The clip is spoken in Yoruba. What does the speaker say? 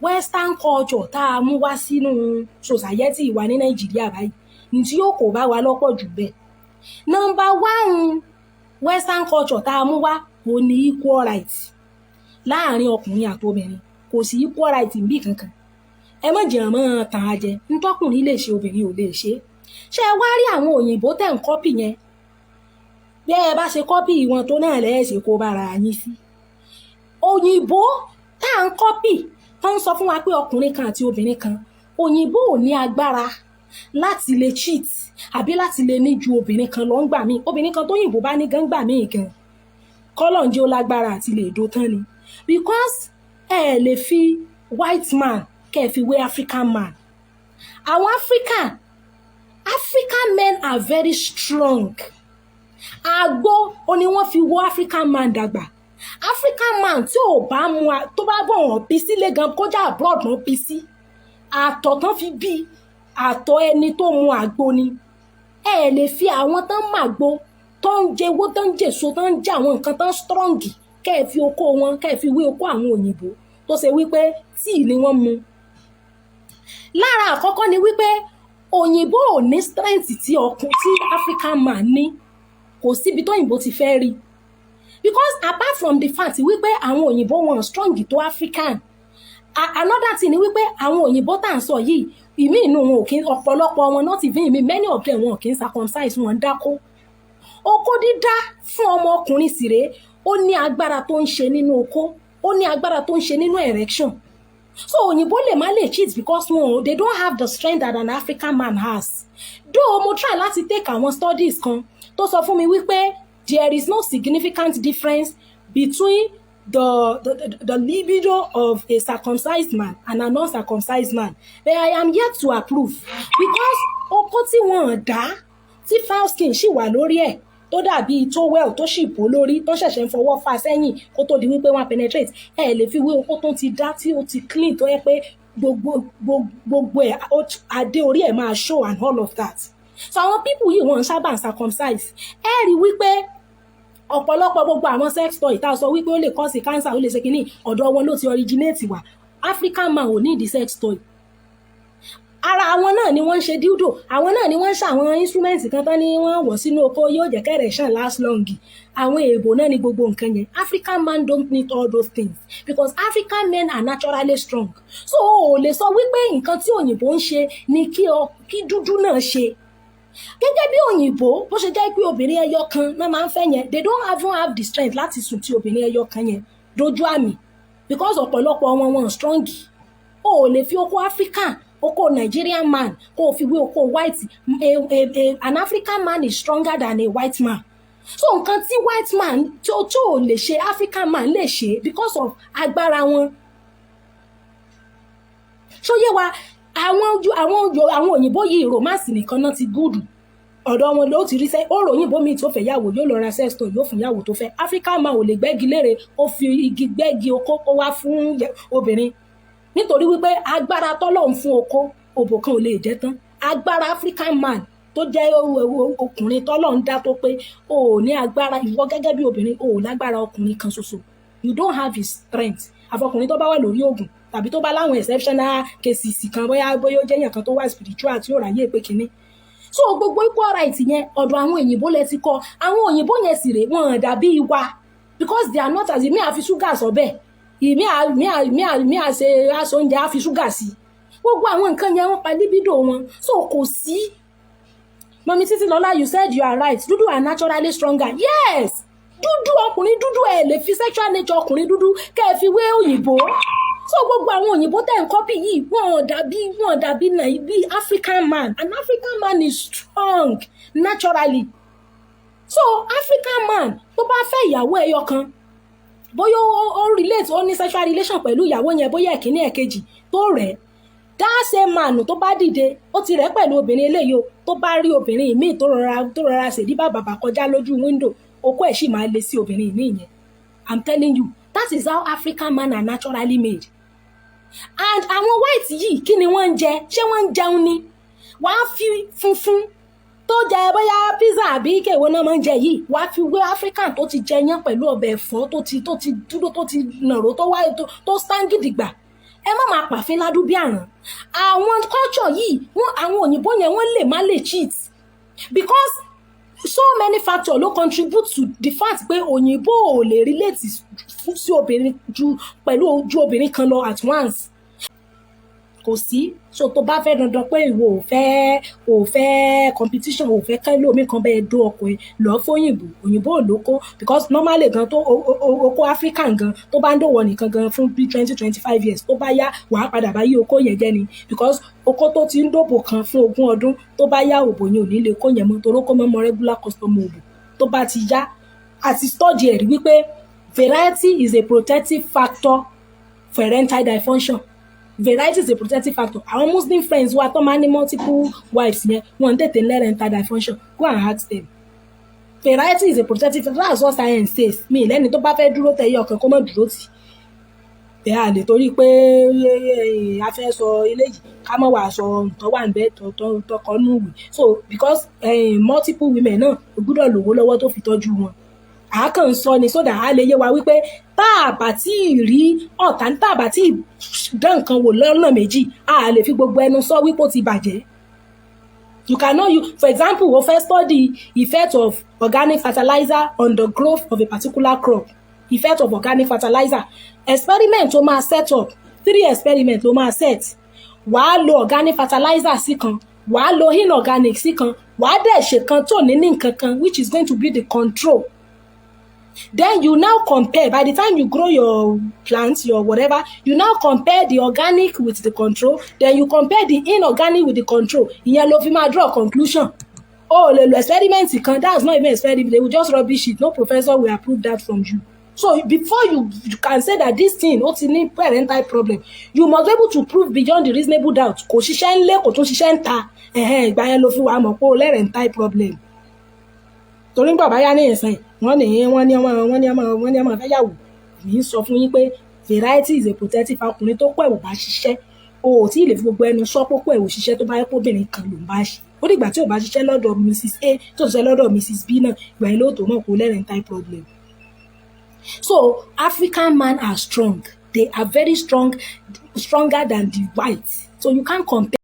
Western culture tá a mú wá sínú society wa ní Nàìjíríà báyìí ní tí yóò kó bá wa lọ́pọ̀ jù bẹ́ẹ̀. Number one Western culture tá a mú wá kò ní equal right láàrin ọkùnrin àti obìnrin. Kò sí equal right níbì kankan. Ẹ má jẹ́ mọ́ tàn á jẹ. Ntọ́kùnrin lè ṣe, obìnrin ò lè ṣe. Ṣé ẹ wá rí àwọn òyìnbó tẹ̀ ń copy yẹn, bí ẹ bá ṣe copy wọn tó náà lẹ́ẹ̀ṣẹ̀ kó bára yín sí. Òyìnbó tá à ń copy tó ń sọ fún wa pé ọkùnrin kan àti obìnrin kan, òyìnbó ò ní agbára láti lè cheat àbí láti lè ní ju obìnrin kan lọ ń gbà míì. Obìnrin kan tóyìnbó bá ní gan gbà míì gan, kọ́lọ̀ ń jẹ́ ó lágbára àti lè dó tán ni, because ẹ lè fi white man kẹ́ ẹ fi wé African man. Àwọn African men are very strong. Àgbo ó ní wọ́n fi wo African man dàgbà. African man tí ò bá mu tó bá bọ̀ wọ́n bí sílé gan, kọjá abroad náà bí sí, àtọ̀ tán fi bí àtọ̀ ẹni tó mu àgbo ni. Ẹ lè fi àwọn tán màgbo, tó ń jẹwó, tó ń jèso, tó ń jẹ àwọn nǹkan tán strong, kẹ́ ẹ fi okó wọn kẹ́ ẹ fi wé okó àwọn òyìnbó tó ṣe wípé tíì ni wọ́n mu. Lára àkọ́kọ́ ni wípé òyìnbó ò ní strength tí ọkùn tí African man ní. Kò síbi tóyìnbó ti fẹ́ rí, because apart from the fact wípé àwọn òyìnbó wọn strong tó African, another thing ni wípé àwọn òyìnbó tá à ń sọ yìí, ìmí inú wọn ò kí, ọ̀pọ̀lọpọ̀ wọn, not even ìmí, many of them, wọn ò kí ń circumcise. Wọn ń dákó. Okó dídá fún ọmọ ọkùnrin sì rèé, ó ní agbára tó ń ṣe nínú okó, ó ní agbára tó ń ṣe nínú erection. So òyìnbó lè má lè cheat because wọn, they don't have the strength that an African man has. Though mo try láti take àwọn studies kan tó sọ fún mi wípé there is no significant difference between the libido of a circumcised man and a non-circumcised man, but I am yet to approve, because okó tí wọ́n dá, tí foreskin ṣì wà lórí ẹ̀, tó dàbí towel tó sì bò lórí, tó ṣẹ̀ṣẹ̀ ń fọwọ́ fà sẹ́yìn kó tó di wípé wọ́n penetrate, ẹ lè fi wé okó tó ti dá, tí ó ti clean, tó yẹ pé gbogbo ẹ̀, adé orí ẹ̀ máa show and all of that. So àwọn people yìí, wọ́n ń sábà circumcise. Ẹ rí wípé ọ̀pọ̀lọpọ̀ gbogbo àwọn sex toy tá a sọ wípé ó lè cause cancer, ó lè ṣe kínní, ọ̀dọ̀ wọn ló ti originate wá. African man ò ní the sex toy. Ara àwọn náà ni wọ́n ń ṣe dildo, àwọn náà ni wọ́n ń ṣe àwọn instrument kan tán ní wọ́n wọ̀ sínú oko, yóò jẹ́ kí erection last long. Àwọn èèbò náà ni gbogbo nǹkan yẹn. African man don't need all those things because African men are naturally strong. So o ò lè sọ wípé nǹkan tí òyìnbó ń ṣe ni kí dúdú náà ṣe. Gẹ́gẹ́ bí òyìnbó bó ṣe jẹ́ pé obìnrin ẹyọ kan náà máa ń fẹ́ yẹn, they don't even have the strength láti sùn tí obìnrin ẹyọ kan yẹn dojú àmì, because ọ̀pọ̀lọpọ̀ wọn, wọn strong. O ò lè fi okó African, okó Nigerian man, kó o fi wé okó white. A, a, a, an African man is stronger than a white man. So nǹkan tí white man tí ò lè ṣe, African man lè ṣe because of agbára wọn. Ṣó yé wa? Àwọn òyìnbó yìí, romance nìkan náà ti good. Ọ̀dọ̀ wọn ló ti rí sẹ́ ó ròyìnbó míì tó fẹ́ yàwó, yóò lọ ra sex toy, yóò fún yàwó tó fẹ́. African man ò lè gbẹ́gi lére, ó fi igi gbẹ́gi okó, kó wá fún obìnrin, nítorí wípé agbára tọ́lọ̀ ń fún okó, òbò kan ò lè jẹ́ tán. Agbára African man tó jẹ́ ọkùnrin tọ́lọ̀ ń dá tó pé, o ò ní agbára. Ìwọ gẹ́gẹ́ bí obìnrin, o ò lágbára ọkùnrin kan ṣoṣo. You don't have his strength, àfọkùnrin tó bá wà lórí oògùn tàbí tó bá láwọn exceptional cases kan, bóyá ó jẹ́ èèyàn kan tó wà spiritual tí ó ráyè pé kínní. So gbogbo equal right yẹn, ọ̀dọ̀ àwọn òyìnbó lẹ ti kọ́. Àwọn òyìnbó yẹn sì rè, wọ́n dàbí wa because they are not as ìmí àfi ṣúgà sọ́bẹ̀, ìmí àṣe aṣọ oúnjẹ àfi ṣúgà sí. Gbogbo àwọn nǹkan yẹn, wọ́n pa libido wọn. So kò sí. Mummy Títí Lọ́lá, you said you are right. Dúdú are naturally stronger. Yes, dúdú, ọkùnrin dúdú, ẹ lè fi sexual nature ọkùnrin dúdú kẹ́ ẹ fi wé òyìnbó. So gbogbo àwọn òyìnbó tẹ̀ ń copy yìí, wọ́n dàbí náà bí African man. An African man is strong naturally. So African man tó bá fẹ́ ìyàwó ẹyọ kan, bóyá ó relate, ó ní sexual relation pẹ̀lú ìyàwó yẹn, bóyá ẹ̀kíní, ẹ̀kejì tó rẹ̀, that same man tó bá dìde, ó ti rẹ̀ pẹ̀lú obìnrin eléyìí o, tó bá rí obìnrin míì tó rọra ṣèdí bàbàbà kọjá lójú window, okó ẹ̀ sì máa le sí obìnrin míì yẹn. I'm telling you, that is how African man are naturally made. And àwọn white yìí, kí ni wọ́n ń jẹ? Ṣé wọ́n ń jẹun ni? Wàá fi funfun tó jẹ bóyá pizza àbí kéwòn náà máa ń jẹ yìí, wàá fi wé African tó ti jẹ yán pẹ̀lú ọbẹ̀ ẹ̀fọ́, tó ti dúró, tó ti nàró, tó wáyé, tó stand gidigba. Ẹ má máa pàfin ládùú bí àrùn. Àwọn culture yìí, wọ́n, àwọn òyìnbó yẹn, wọ́n lè má lè cheat because so many factors ló contribute to the fact pé òyìnbó ò lè relate sí obìnrin ju pẹ̀lú ju obìnrin kan lọ at once. Kò sí. So tó bá fẹ́ dandan pé ìwọ ò fẹ́ competition, ò fẹ́ kẹ́lòmíì kan bẹ́ẹ̀ dó ọkùnrin lọ fóyìnbó, òyìnbó ò lóko, because normally gan tó oko African gan tó bá ń dòwọ̀ nìkan gan fún bí 20, 25 years, tó bá yá, wàá padà bá yí okó yẹn jẹ́ ni, because okó tó ti ń dòbò kan fún 20 ọdún, tó bá yá, òbò yẹn ò ní lè kó yẹn mọ́, torí kó mọ́ mọ́ regular customer òbò. Tó bá ti yá, àti study ẹ̀ rí wípé variety is a protective factor for erectile dysfunction. Variety is a protective factor. Àwọn Muslim friends wa tó máa ń ní multiple wives yẹn, wọn ń tètè ní erectile dysfunction. Go and ask them. Variety is a protective factor. That's what science says. Mi lẹ́ni tó bá fẹ́ dúró tẹ iye ọkàn, kó má dúró tì bẹ́ẹ̀. A lè torí pé a fẹ́ sọ eléyìí, ká má wàá sọ nǹkan wà níbẹ̀ tọkọ nù wì. So because multiple women náà, o gbúdọ̀ lówó lọ́wọ́ tó fi tọ́jú wọn. Àákàn ń sọ ni so that a lè yé wa wípé tá a bá tí ì rí ọ̀tá, tá a bá tí ì dán nǹkan wò lọ́nà méjì, a lè fi gbogbo ẹnu sọ wípé ó ti bàjẹ́. You cannot, you, for example, o fẹ́ study effect of organic fertilizer on the growth of a particular crop. Effect of organic fertilizer experiment tó máa set up, three experiment ló máa set. Wàá lo organic fertilizer sí kan, wàá lo inorganic sí kan, wàá dẹ̀ ṣe kan tó ní nǹkan kan, which is going to be the control. Then you now compare. By the time you grow your plant, your whatever, you now compare the organic with the control, then you compare the inorganic with the control. Ìyẹn ló fi máa draw conclusion. O ò lè lo experiment kan. That's not even experiment. They will just rubbish it. No professor will approve that from you. So before you can say that this thing ó ti ní parental problem, you must be able to prove beyond the reasonable doubt. Kò ṣiṣẹ́ ńlé, kò tún ṣiṣẹ́ ńta. Ẹ̀hẹ́n, ìgbà yẹn ló fi wàá mọ̀ pé o lẹ́rẹ̀ntile problem. Torí ń bàbá yá ní ìsìn, wọ́n ní ọmọ fẹ́ yàwó. Mi ń sọ fún yín pé variety is a protective. Ọkùnrin tó pọ̀ ẹ̀wò bá ṣiṣẹ́, o ò tí ì lè fi gbogbo ẹnu sọ pé ẹ̀wò ṣiṣẹ́. Tó bá yẹ kó obìnrin kan ló ń bá ṣe, ó dìgbà tí ò bá ṣiṣẹ́ lọ́dọ̀ Mrs A, tó ṣiṣẹ́ lọ́dọ̀ Mrs B náà, ìgbà yẹn ló tó mọ̀ kó lẹ́rẹ̀ntile problem. So African man are strong. They are very strong, stronger than the whites, so you can't compare.